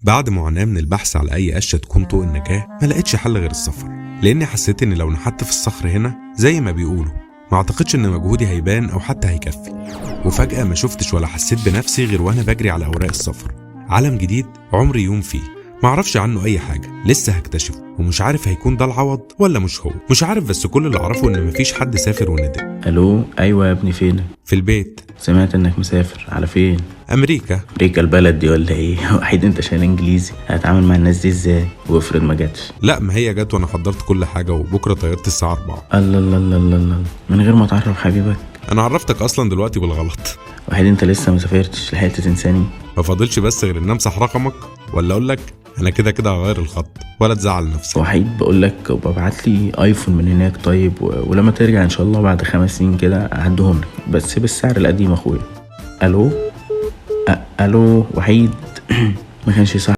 بعد معاناة من البحث على أي قشة تكون طوق النجاة، ما لقيتش حل غير السفر، لأني حسيت إن لو نحت في الصخر هنا زي ما بيقولوا ما أعتقدش إن مجهودي هيبان أو حتى هيكفي. وفجأة ما شفتش ولا حسيت بنفسي غير وأنا بجري على أوراق السفر. عالم جديد عمري يوم فيه ما اعرفش عنه اي حاجة، لسه هكتشفه، ومش عارف هيكون ده العوض ولا مش هو، مش عارف. بس كل اللي اعرفه ان مفيش حد سافر وندم. الو، ايوه يا ابني، فينك؟ في البيت. سمعت انك مسافر، على فين؟ امريكا. امريكا البلد دي ولا ايه؟ وحيد انت شايل انجليزي، هتعامل مع الناس دي ازاي؟ وافرض ما جاتش؟ لا، ما هي جت وانا حضرت كل حاجة، وبكرة طيارتي الساعة 4. الله الله الله الله الله، من غير ما تعرف حبيبك؟ انا عرفتك اصلا دلوقتي بالغلط. وحيد انت لسه ما سافرتش، لحقت تنساني؟ ما فاضلش بس غير ان امسح رقمك، ولا اقول لك انا كده كده هغير الخط، ولا تزعل نفسك. وحيد بقول لك وببعت لي ايفون من هناك. طيب ولما ترجع ان شاء الله بعد 5 سنين كده هديهم لك، بس بالسعر القديم اخويا. الو الو وحيد. ما كانش صح.